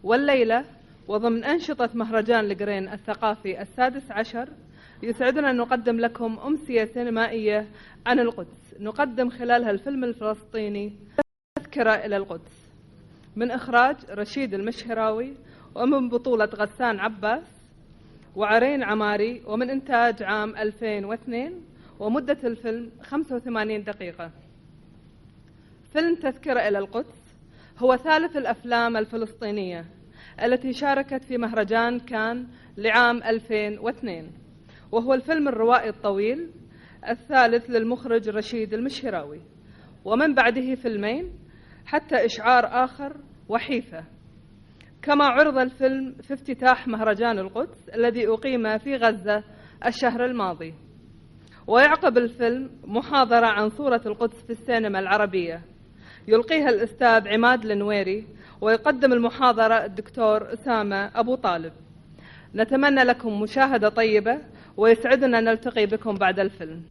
والليلة وضمن أنشطة مهرجان القرين الثقافي السادس عشر يسعدنا أن نقدم لكم أمسية سينمائية عن القدس، نقدم خلالها الفيلم الفلسطيني تذكرة إلى القدس من إخراج رشيد المشهراوي ومن بطولة غسان عباس وعرين عماري ومن إنتاج عام 2002، ومدة الفيلم 85 دقيقة. فيلم تذكرة إلى القدس هو ثالث الأفلام الفلسطينية التي شاركت في مهرجان كان لعام 2002، وهو الفيلم الروائي الطويل الثالث للمخرج رشيد المشهراوي، ومن بعده فيلمين حتى إشعار آخر وحيفة. كما عرض الفيلم في افتتاح مهرجان القدس الذي أقيم في غزة الشهر الماضي. ويعقب الفيلم محاضرة عن صورة القدس في السينما العربية يلقيها الأستاذ عماد النويري، ويقدم المحاضرة الدكتور أسامة أبو طالب. نتمنى لكم مشاهدة طيبة، ويسعدنا نلتقي بكم بعد الفيلم.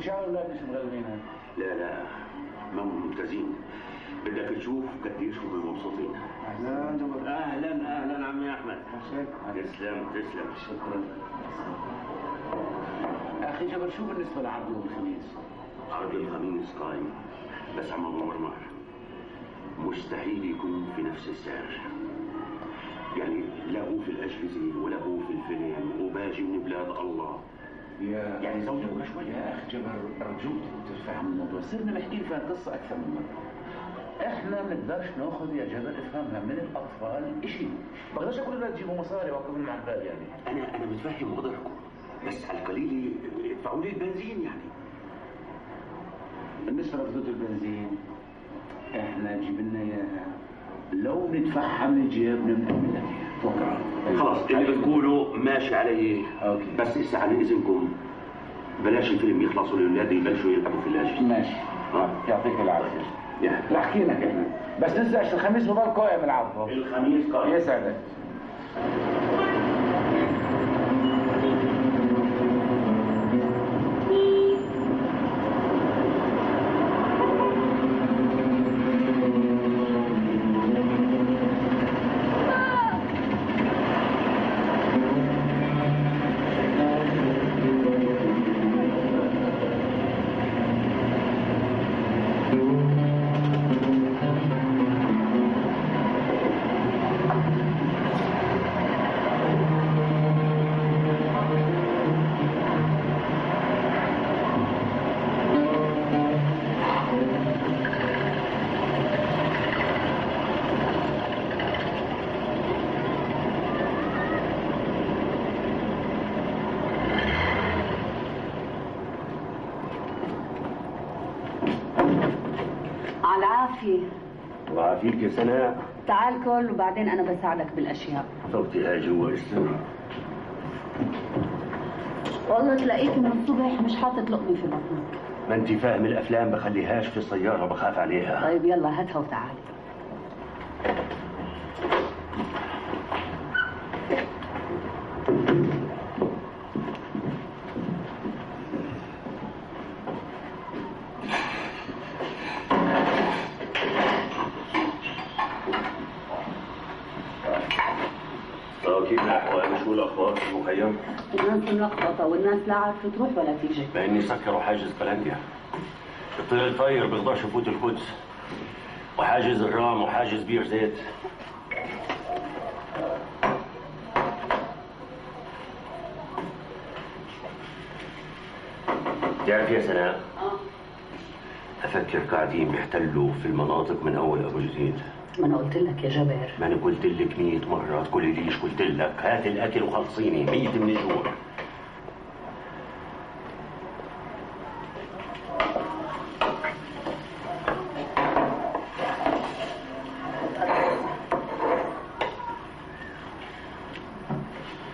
شاء الله مش مغلبينها. لا ما ممتازين. بدك تشوف قديش هم مبسوطين. اهلا جبر. اهلا عمي احمد. تسلم. شكرا. اخي جبر، شو بالنسبه لعرض يوم الخميس؟ عرض الخميس قايم، بس عم ابو مرمر مستحيل يكون في نفس السعر. يعني لا هو في الاجهزه ولا هو في الفيلم، وباجي من بلاد الله. يعني زودوا شوي. يا اخي جبر ارجوك تفهم الموضوع، صرنا نحكي فيها القصه اكثر من مره. احنا ما بنقدرش ناخذ يا جبل افهمها من الاطفال شيء. ما بقدرش اقول لهم تجيبوا مصاري واقف مع البال يعني. انا متفهم وضعكم، بس على القليل ادفعوا لي البنزين يعني. بالنسبه لخطوط البنزين احنا جيب لنا اياها، لو ندفعها من جيبنا بنعمل لك اياها. توكل. خلاص اللي بتقولوا ماشي علي. اوكي. بس اسا عن اذنكم بلاش الفيلم يخلص والاولاد يبلشوا يلعبوا في الاجهزه. ماشي. يعطيك العافيه. لا حكينا احنا، بس ننساش الخميس بضل قائم العرض. الخميس قائم. يسعدك. الله يعافيك يا سناء. تعال كل وبعدين انا بساعدك بالاشياء. صوتي هاي جوا استنى. والله تلاقيك من الصبح مش حاطط لقمه في بطنك. ما انت فاهم الافلام بخليهاش في السياره، بخاف عليها. طيب يلا هاتها وتعال. كيف الاحوال؟ شو الاخبار في المخيم؟ الناس ملخبطه والناس لا عارفه تروح ولا تيجي. باني سكروا حاجز قلنديا. الطير الفاير بيقدرش يفوت القدس، وحاجز الرام وحاجز بير زيت. تعرف يا سناء؟ افكر قاعدين بيحتلوا في المناطق من اول ابو جديد. ما انا قلت لك يا جابر. ما انا قلت لك 100 مره تقولي ليش قلت لك هات الاكل وخلصيني، ميت من الجوع.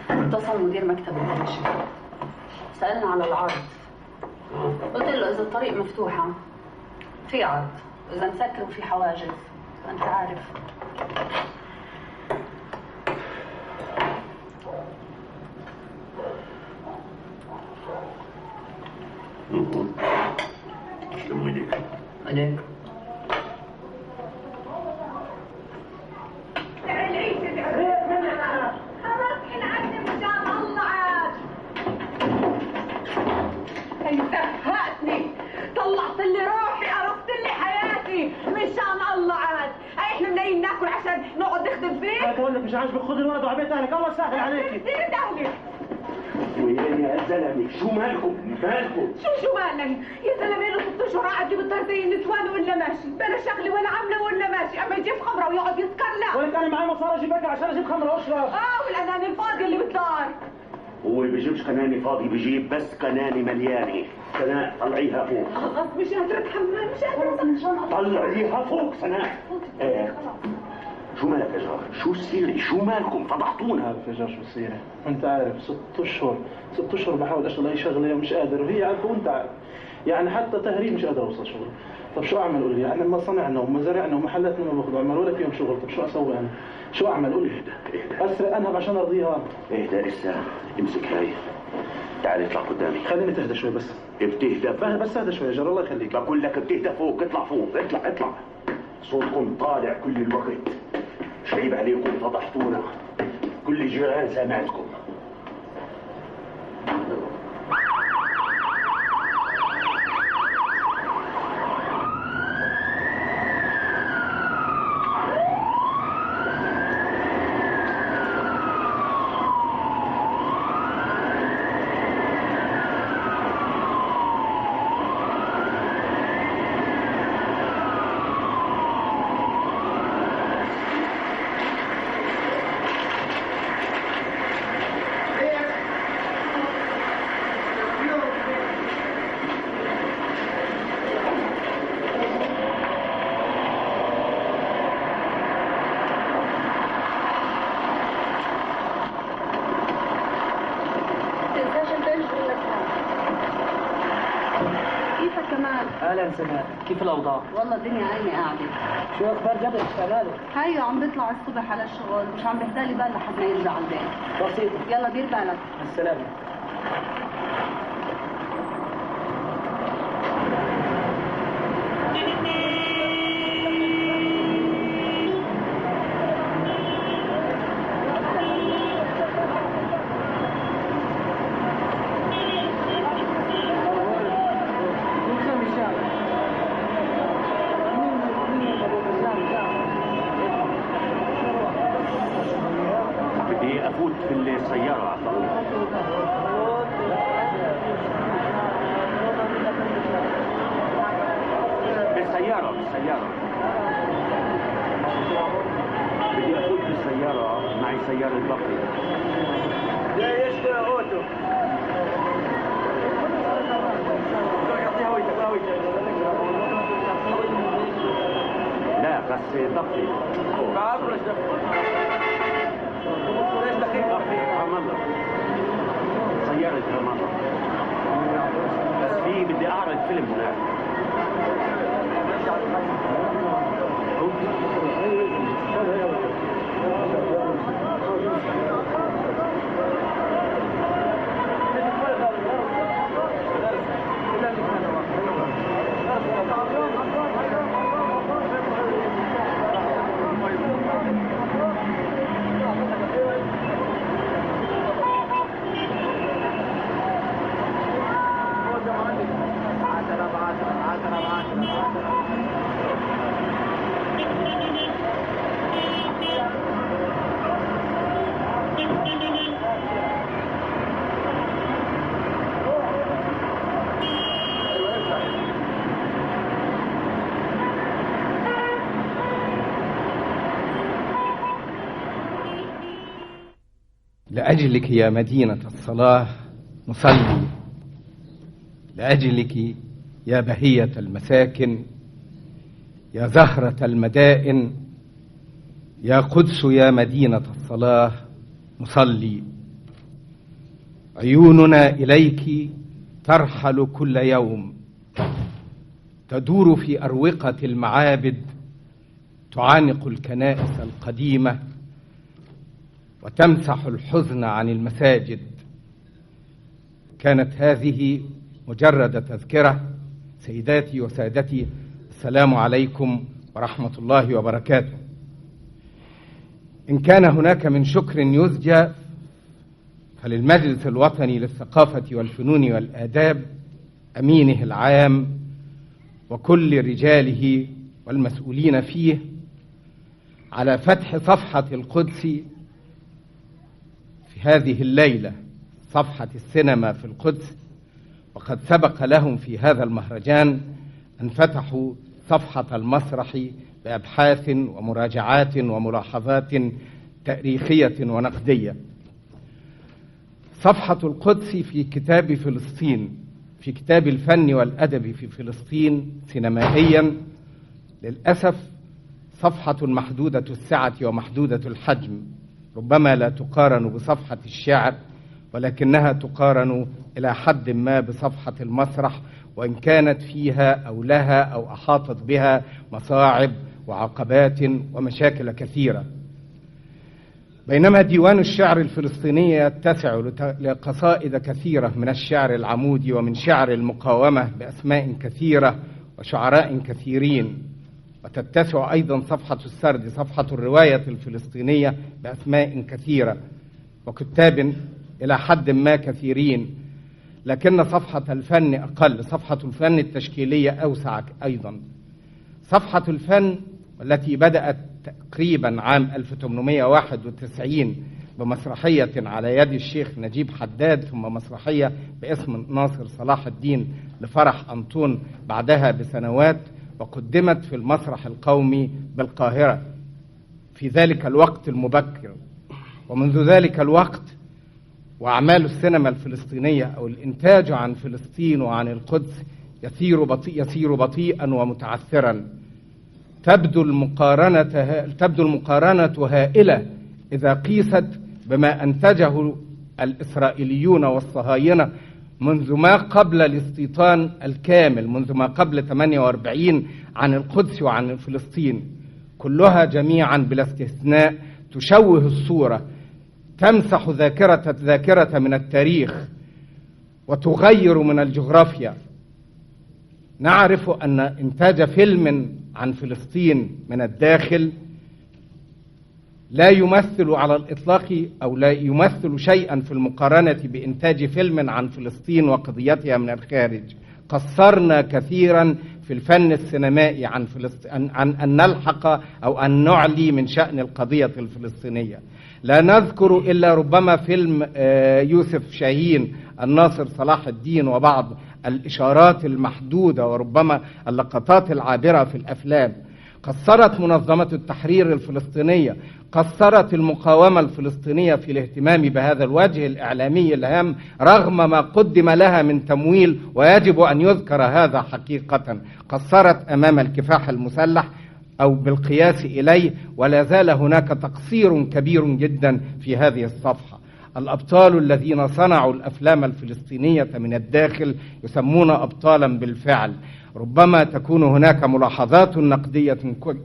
اتصل مدير مكتب التنشيط سألنا على العرض. قلت له اذا الطريق مفتوحه في عرض، اذا مسكر وفي حواجز انت عارف. شلون ايديك؟ عليك. زهقتني، طلعت لي روحي، عرفت لي حياتي، مشان الله عاد. احنا منين ناكل عشان نقعد نخدم فيه؟ بقول لك مش عاجبك خذ الواد وعبيت اهلك، الله يسهل عليكي. سيب اهلي. وين يا زلمه؟ شو مالكم؟ شو مالك؟ يا زلمه له 6 اشهر قاعد بيضطر زي النسوان ولا ماشي، بلا شغله ولا عامله ولا ماشي، اما يجيب خمره ويقعد يسكر لا. ولك انا معي مصاري اجيب اكل عشان اجيب خمره واشرب. والاناني الفاضي اللي بالدار. هو بيجيبش قناني فاضي، بيجيب بس قناني مليانه. سناء طلعيها فوق. خلاص مش قادره اتحمل، مش قادره. طلعيها فوق سناء. ايه شو مالك يا جار؟ شو السيرة؟ شو مالكم؟ فضحتونا. عارف يا جار شو السيرة؟ انت عارف 6 اشهر 6 اشهر بحاول اشتغل اي شغله ومش قادر، وهي عارفه وانت عارف. يعني حتى تهريب مش قادر اوصل شغل. طب شو اعمل قول لي؟ يعني مصانعنا ومزارعنا ومحلاتنا ما باخذوا عمل ولا فيهم شغل، طب شو اسوي انا؟ شو اعمل قول لي؟ اهدى اسرق انهب عشان ارضيها. اهدى اسا، امسك هاي. تعال اطلع قدامي. خليني تهدى شوي بس. بتهدى بس اهدى شوي يا جار الله يخليك. بقول لك بتهدى فوق، اطلع فوق، اطلع. صوتكم طالع كل الوقت، شايب عليكم، فضحتونا، كل الجيران سامعتكم. اهلا سماء، كيف الاوضاع؟ والله الدنيا عيني قاعده. شو اخبار جبل شغاله؟ هيو عم بيطلع الصبح على الشغل، مش عم بيهدالي بال لحد ما يرجع على البيت. بسيطه. يلا دير بالك. مع السلامه. افوت في السياره على طول. بالسياره بدي افوت بالسياره، معي سياره بقي. لا يشتري اوتو. لا بس ضبطي. رام الله، سيارة رام الله، بس بدي أعرض فيلم هناك. لأجلك يا مدينة الصلاة نصلي، لأجلك يا بهية المساكن، يا زهرة المدائن، يا قدس يا مدينة الصلاة نصلي. عيوننا إليك ترحل كل يوم، تدور في أروقة المعابد، تعانق الكنائس القديمة وتمسح الحزن عن المساجد. كانت هذه مجرد تذكرة. سيداتي وسادتي، السلام عليكم ورحمة الله وبركاته. إن كان هناك من شكر يزجى فللمجلس الوطني للثقافة والفنون والآداب، أمينه العام وكل رجاله والمسؤولين فيه، على فتح صفحة القدس في هذه الليلة، صفحة السينما في القدس. وقد سبق لهم في هذا المهرجان أن فتحوا صفحة المسرح بأبحاث ومراجعات وملاحظات تاريخية ونقدية. صفحة القدس في كتاب فلسطين، في كتاب الفن والأدب في فلسطين سينمائيا، للأسف صفحة محدودة السعة ومحدودة الحجم، ربما لا تقارن بصفحة الشعر، ولكنها تقارن إلى حد ما بصفحة المسرح، وإن كانت فيها أو لها أو أحاطت بها مصاعب وعقبات ومشاكل كثيرة. بينما ديوان الشعر الفلسطيني يتسع لقصائد كثيرة من الشعر العمودي ومن شعر المقاومة بأسماء كثيرة وشعراء كثيرين، وتتسع أيضا صفحة السرد، صفحة الرواية الفلسطينية بأسماء كثيرة وكتاب إلى حد ما كثيرين، لكن صفحة الفن أقل، صفحة الفن التشكيلية أوسع أيضا. صفحة الفن التي بدأت تقريبا عام 1891 بمسرحية على يد الشيخ نجيب حداد، ثم مسرحية باسم ناصر صلاح الدين لفرح أنطون بعدها بسنوات، وقدمت في المسرح القومي بالقاهرة في ذلك الوقت المبكر. ومنذ ذلك الوقت وأعمال السينما الفلسطينية أو الإنتاج عن فلسطين وعن القدس يسير بطيئا ومتعثرا. تبدو المقارنة هائلة إذا قيست بما أنتجه الإسرائيليون والصهاينة منذ ما قبل الاستيطان الكامل، منذ ما قبل 48 عن القدس وعن فلسطين، كلها جميعا بلا استثناء تشوه الصورة، تمسح ذاكرة من التاريخ وتغير من الجغرافيا. نعرف أن إنتاج فيلم عن فلسطين من الداخل لا يمثل على الإطلاق أو لا يمثل شيئا في المقارنة بإنتاج فيلم عن فلسطين وقضيتها من الخارج. قصرنا كثيرا في الفن السينمائي عن فلسطين أن نلحق أو أن نعلي من شأن القضية الفلسطينية. لا نذكر إلا ربما فيلم يوسف شاهين الناصر صلاح الدين وبعض الإشارات المحدودة وربما اللقطات العابرة في الأفلام. قصرت منظمة التحرير الفلسطينية، قصرت المقاومة الفلسطينية في الاهتمام بهذا الوجه الإعلامي الهام رغم ما قدم لها من تمويل، ويجب أن يذكر هذا حقيقة. قصرت أمام الكفاح المسلح أو بالقياس إليه، ولا زال هناك تقصير كبير جدا في هذه الصفحة. الأبطال الذين صنعوا الأفلام الفلسطينية من الداخل يسمون أبطالا بالفعل. ربما تكون هناك ملاحظات نقدية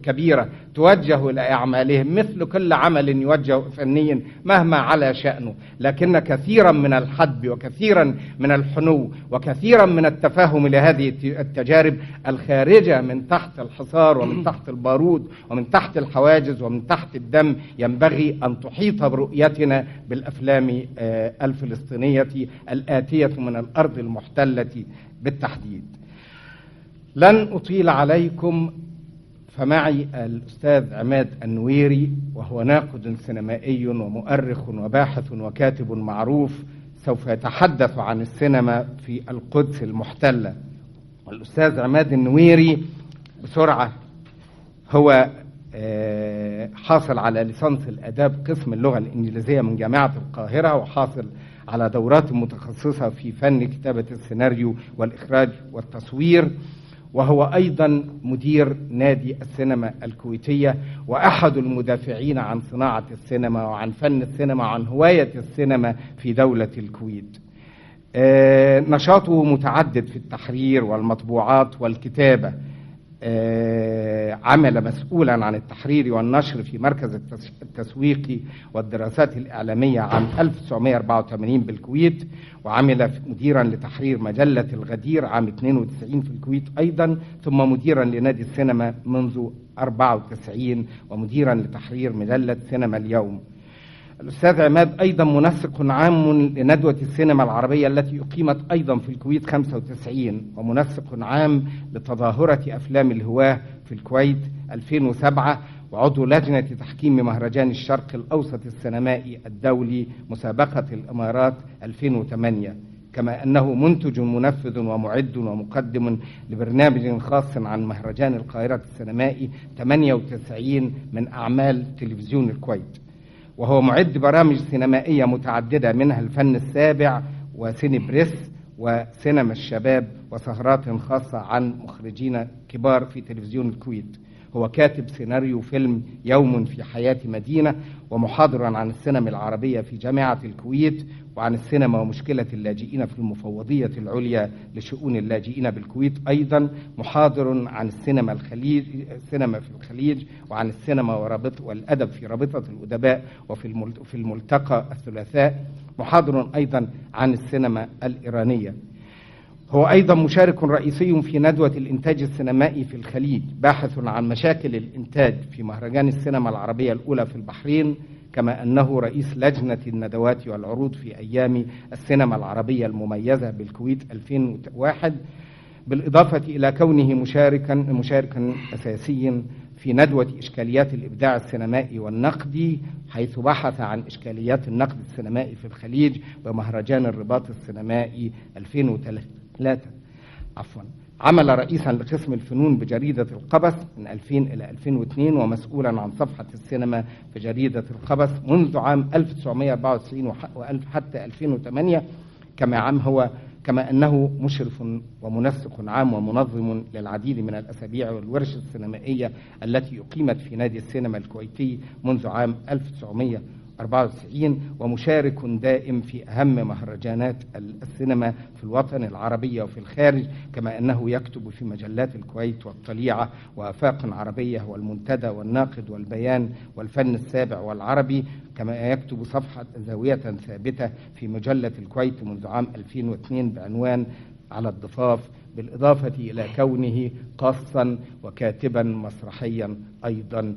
كبيرة توجه إلى أعمالهم مثل كل عمل يوجه فنيا مهما على شأنه، لكن كثيرا من الحدب وكثيرا من الحنو وكثيرا من التفاهم لهذه التجارب الخارجة من تحت الحصار ومن تحت البارود ومن تحت الحواجز ومن تحت الدم ينبغي أن تحيط برؤيتنا بالأفلام الفلسطينية الآتية من الأرض المحتلة بالتحديد. لن أطيل عليكم، فمعي الأستاذ عماد النويري، وهو ناقد سينمائي ومؤرخ وباحث وكاتب معروف، سوف يتحدث عن السينما في القدس المحتلة. والأستاذ عماد النويري بسرعة هو حاصل على ليسانس الآداب قسم اللغة الإنجليزية من جامعة القاهرة، وحاصل على دورات متخصصة في فن كتابة السيناريو والإخراج والتصوير، وهو أيضا مدير نادي السينما الكويتية وأحد المدافعين عن صناعة السينما وعن فن السينما وعن هواية السينما في دولة الكويت. نشاطه متعدد في التحرير والمطبوعات والكتابة. عمل مسؤولا عن التحرير والنشر في مركز التسويق والدراسات الإعلامية عام 1984 بالكويت، وعمل مديرا لتحرير مجلة الغدير عام 92 في الكويت أيضا، ثم مديرا لنادي السينما منذ 94 ومديرا لتحرير مجلة سينما اليوم. الأستاذ عماد أيضا منسق عام لندوة السينما العربية التي أقيمت أيضا في الكويت 95، ومنسق عام لتظاهرة أفلام الهواة في الكويت 2007، وعضو لجنة تحكيم مهرجان الشرق الأوسط السينمائي الدولي مسابقة الإمارات 2008، كما أنه منتج منفذ ومعد ومقدم لبرنامج خاص عن مهرجان القاهرة السينمائي 98 من أعمال تلفزيون الكويت، وهو معد برامج سينمائية متعددة منها الفن السابع وسيني بريس وسينما الشباب وسهرات خاصة عن مخرجين كبار في تلفزيون الكويت. هو كاتب سيناريو فيلم يوم في حياة مدينة، ومحاضر عن السينما العربية في جامعة الكويت، وعن السينما ومشكلة اللاجئين في المفوضية العليا لشؤون اللاجئين بالكويت. أيضا محاضر عن السينما في الخليج، وعن السينما والأدب في رابطة الأدباء وفي الملتقى الثلاثاء. محاضر أيضا عن السينما الإيرانية. هو أيضا مشارك رئيسي في ندوة الإنتاج السينمائي في الخليج، باحث عن مشاكل الإنتاج في مهرجان السينما العربية الأولى في البحرين، كما أنه رئيس لجنة الندوات والعروض في أيام السينما العربية المميزة بالكويت 2001، بالإضافة إلى كونه مشاركا أساسيا في ندوة إشكاليات الإبداع السينمائي والنقدي، حيث بحث عن إشكاليات النقد السينمائي في الخليج بمهرجان الرباط السينمائي 2003. عمل رئيسا لقسم الفنون بجريدة القبس من 2000 إلى 2002، ومسؤولا عن صفحة السينما في جريدة القبس منذ عام 1994 حتى 2008. كما أنه مشرف ومنسق عام ومنظم للعديد من الأسابيع والورش السينمائية التي أقيمت في نادي السينما الكويتي منذ عام 1994، ومشارك دائم في أهم مهرجانات السينما في الوطن العربي وفي الخارج، كما أنه يكتب في مجلات الكويت والطليعة وآفاق عربية والمنتدى والناقد والبيان والفن السابع والعربي، كما يكتب صفحة زاوية ثابتة في مجلة الكويت منذ عام 2002 بعنوان على الضفاف، بالإضافة إلى كونه قاصا وكاتبا مسرحيا أيضا.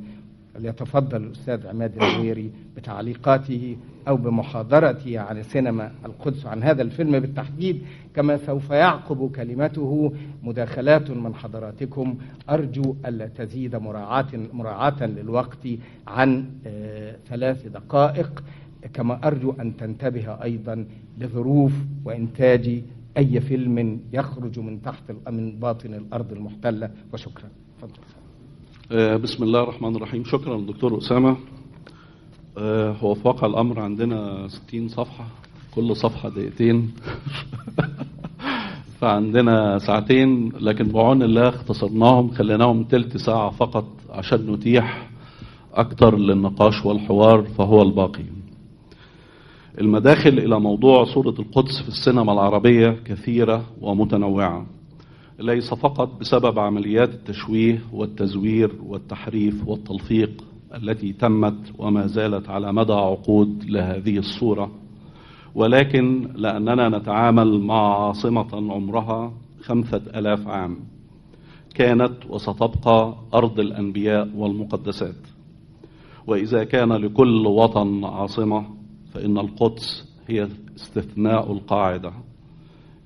ليتفضل الأستاذ عماد النويري بتعليقاته أو بمحاضرته عن سينما القدس، عن هذا الفيلم بالتحديد، كما سوف يعقب كلمته مداخلات من حضراتكم. أرجو ألا تزيد مراعاة للوقت عن 3 دقائق، كما أرجو أن تنتبه أيضا لظروف وإنتاج أي فيلم يخرج من باطن الأرض المحتلة. وشكرا. فضل. بسم الله الرحمن الرحيم. شكرا للدكتور أسامة. هو في واقع الأمر عندنا 60 صفحة، كل صفحة دقيقتين فعندنا ساعتين، لكن بعون الله اختصرناهم، خليناهم تلت ساعة فقط عشان نتيح أكتر للنقاش والحوار، فهو الباقي. المداخل إلى موضوع صورة القدس في السينما العربية كثيرة ومتنوعة، ليس فقط بسبب عمليات التشويه والتزوير والتحريف والتلفيق التي تمت وما زالت على مدى عقود لهذه الصورة، ولكن لأننا نتعامل مع عاصمة عمرها 5000 عام، كانت وستبقى أرض الأنبياء والمقدسات. وإذا كان لكل وطن عاصمة، فإن القدس هي استثناء القاعدة،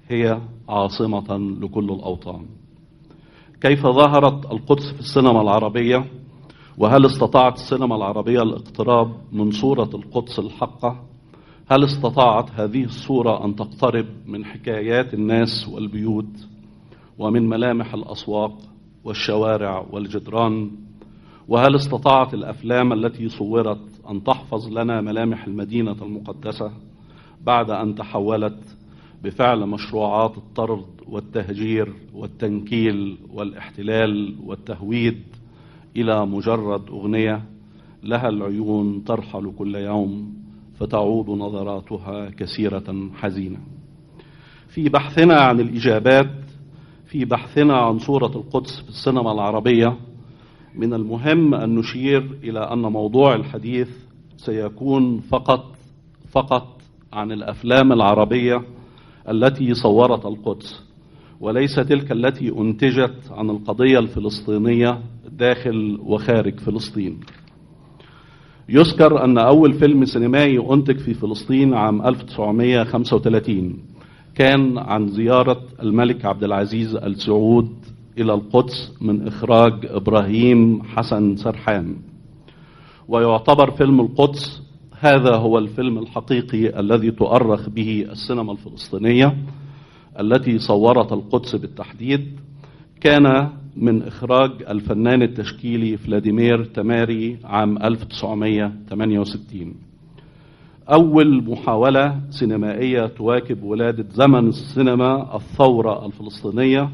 هي عاصمة لكل الأوطان. كيف ظهرت القدس في السينما العربية؟ وهل استطاعت السينما العربية الاقتراب من صورة القدس الحقة؟ هل استطاعت هذه الصورة أن تقترب من حكايات الناس والبيوت ومن ملامح الأسواق والشوارع والجدران؟ وهل استطاعت الأفلام التي صورت أن تحفظ لنا ملامح المدينة المقدسة بعد أن تحولت بفعل مشروعات الطرد والتهجير والتنكيل والاحتلال والتهويد إلى مجرد أغنية لها العيون ترحل كل يوم فتعود نظراتها كثيرة حزينة؟ في بحثنا عن الإجابات، في بحثنا عن صورة القدس في السينما العربية، من المهم أن نشير إلى أن موضوع الحديث سيكون فقط عن الأفلام العربية التي صورت القدس، وليس تلك التي أنتجت عن القضية الفلسطينية داخل وخارج فلسطين. يذكر أن أول فيلم سينمائي أنتج في فلسطين عام 1935 كان عن زيارة الملك عبد العزيز آل سعود إلى القدس من إخراج إبراهيم حسن سرحان، ويعتبر فيلم القدس هذا هو الفيلم الحقيقي الذي تؤرخ به السينما الفلسطينية التي صورت القدس بالتحديد. كان من إخراج الفنان التشكيلي فلاديمير تماري عام 1968. أول محاولة سينمائية تواكب ولادة زمن السينما الثورة الفلسطينية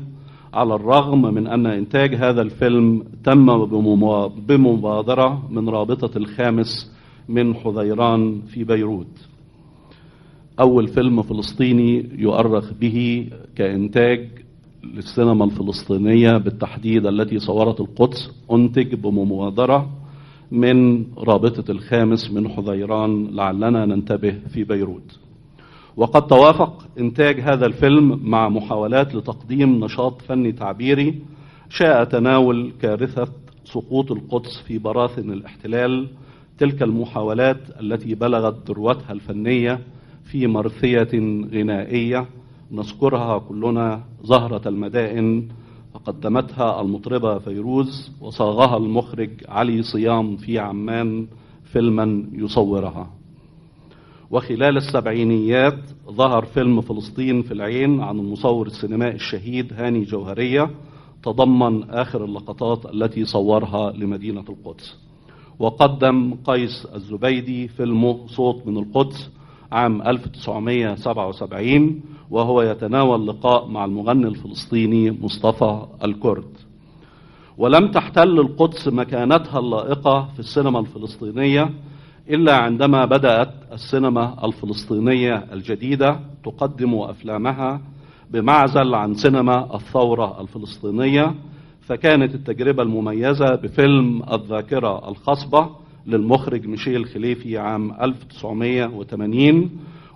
على الرغم من أن إنتاج هذا الفيلم تم بمبادرة من رابطة الخامس من حذيران في بيروت. أول فيلم فلسطيني يؤرخ به كإنتاج للسينما الفلسطينية بالتحديد التي صورت القدس أنتج بمبادرة من رابطة الخامس من حذيران لعلنا ننتبه في بيروت. وقد توافق إنتاج هذا الفيلم مع محاولات لتقديم نشاط فني تعبيري شاء تناول كارثة سقوط القدس في براثن الاحتلال، تلك المحاولات التي بلغت ذروتها الفنية في مرثية غنائية نذكرها كلنا زهرة المدائن، فقدمتها المطربة فيروز وصاغها المخرج علي صيام في عمان فيلما يصورها. وخلال السبعينيات ظهر فيلم فلسطين في العين عن المصور السينمائي الشهيد هاني جوهرية، تضمن آخر اللقطات التي صورها لمدينة القدس. وقدم قيس الزبيدي فيلمه صوت من القدس عام 1977 وهو يتناول لقاء مع المغني الفلسطيني مصطفى الكرد. ولم تحتل القدس مكانتها اللائقة في السينما الفلسطينية إلا عندما بدأت السينما الفلسطينية الجديدة تقدم أفلامها بمعزل عن سينما الثورة الفلسطينية، فكانت التجربة المميزة بفيلم الذاكرة الخصبة للمخرج ميشيل خليفي عام 1980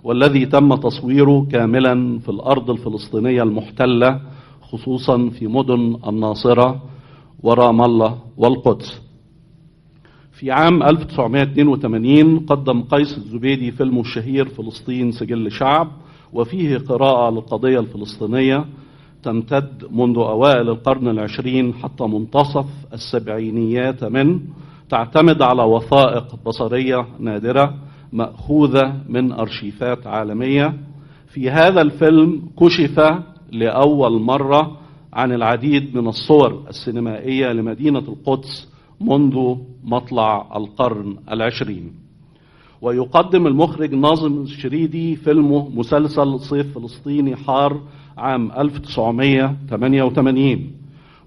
والذي تم تصويره كاملا في الأرض الفلسطينية المحتلة خصوصا في مدن الناصرة ورام الله والقدس. في عام 1982 قدم قيس الزبيدي فيلمه الشهير فلسطين سجل شعب، وفيه قراءة للقضية الفلسطينية تمتد منذ أوائل القرن العشرين حتى منتصف السبعينيات منه، تعتمد على وثائق بصرية نادرة مأخوذة من أرشيفات عالمية. في هذا الفيلم كشف لأول مرة عن العديد من الصور السينمائية لمدينة القدس منذ مطلع القرن العشرين. ويقدم المخرج ناظم الشريدي فيلمه مسلسل صيف فلسطيني حار عام 1988.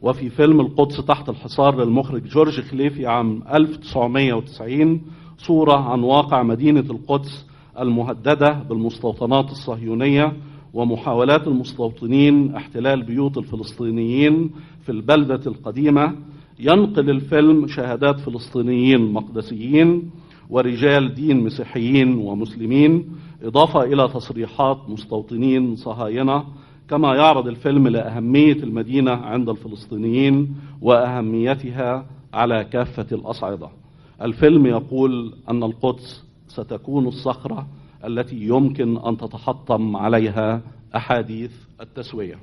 وفي فيلم القدس تحت الحصار للمخرج جورج خليفي عام 1990 صورة عن واقع مدينة القدس المهددة بالمستوطنات الصهيونية ومحاولات المستوطنين احتلال بيوت الفلسطينيين في البلدة القديمة. ينقل الفيلم شهادات فلسطينيين مقدسيين ورجال دين مسيحيين ومسلمين، إضافة إلى تصريحات مستوطنين صهاينة، كما يعرض الفيلم لأهمية المدينة عند الفلسطينيين وأهميتها على كافة الأصعدة. الفيلم يقول أن القدس ستكون الصخرة التي يمكن أن تتحطم عليها أحاديث التسوية.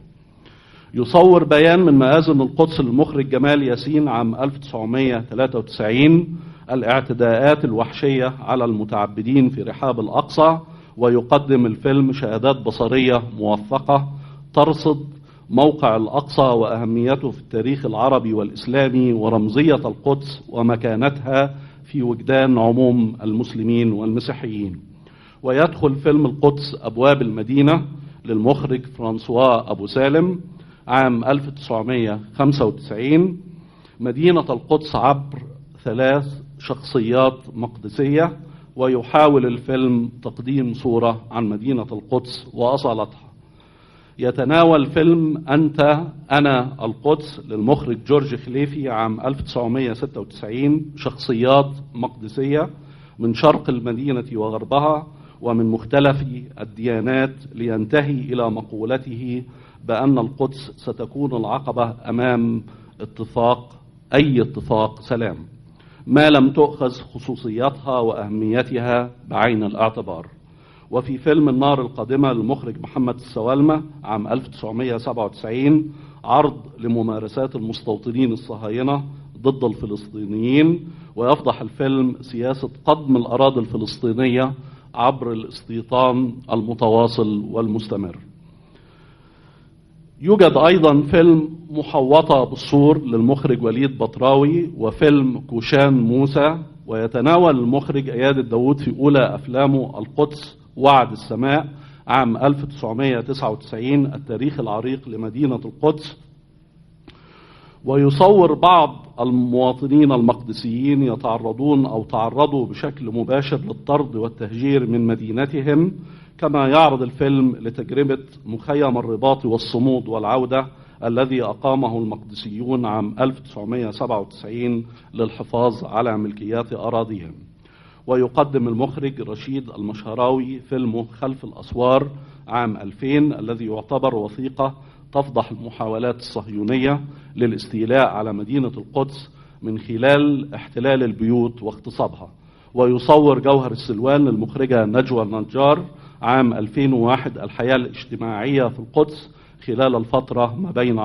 يصور بيان من مآذن القدس للمخرج جمال ياسين عام 1993 الاعتداءات الوحشية على المتعبدين في رحاب الأقصى، ويقدم الفيلم شهادات بصرية موثقة ترصد موقع الأقصى وأهميته في التاريخ العربي والإسلامي ورمزية القدس ومكانتها في وجدان عموم المسلمين والمسيحيين. ويدخل فيلم القدس أبواب المدينة للمخرج فرانسوا أبو سالم عام 1995 مدينة القدس عبر 3 شخصيات مقدسية، ويحاول الفيلم تقديم صورة عن مدينة القدس وأصالتها. يتناول فيلم أنت أنا القدس للمخرج جورج خليفي عام 1996 شخصيات مقدسية من شرق المدينة وغربها ومن مختلف الديانات، لينتهي إلى مقولته بأن القدس ستكون العقبة أمام أي اتفاق سلام ما لم تؤخذ خصوصياتها وأهميتها بعين الاعتبار. وفي فيلم النار القادمة للمخرج محمد السوالمة عام 1997 عرض لممارسات المستوطنين الصهاينة ضد الفلسطينيين، ويفضح الفيلم سياسة قضم الأراضي الفلسطينية عبر الاستيطان المتواصل والمستمر. يوجد أيضا فيلم محوطة بالسور للمخرج وليد بطراوي وفيلم كوشان موسى. ويتناول المخرج أياد الداود في أولى أفلامه القدس وعد السماء عام 1999 التاريخ العريق لمدينة القدس ويصور بعض المواطنين المقدسيين يتعرضون أو تعرضوا بشكل مباشر للطرد والتهجير من مدينتهم، كما يعرض الفيلم لتجربة مخيم الرباط والصمود والعودة الذي أقامه المقدسيون عام 1997 للحفاظ على ملكيات أراضيهم. ويقدم المخرج رشيد المشهراوي فيلمه خلف الأسوار عام 2000 الذي يعتبر وثيقة تفضح المحاولات الصهيونية للاستيلاء على مدينة القدس من خلال احتلال البيوت واغتصابها. ويصور جوهر السلوان للمخرجة نجوى النجار عام 2001 الحياة الاجتماعية في القدس خلال الفترة ما بين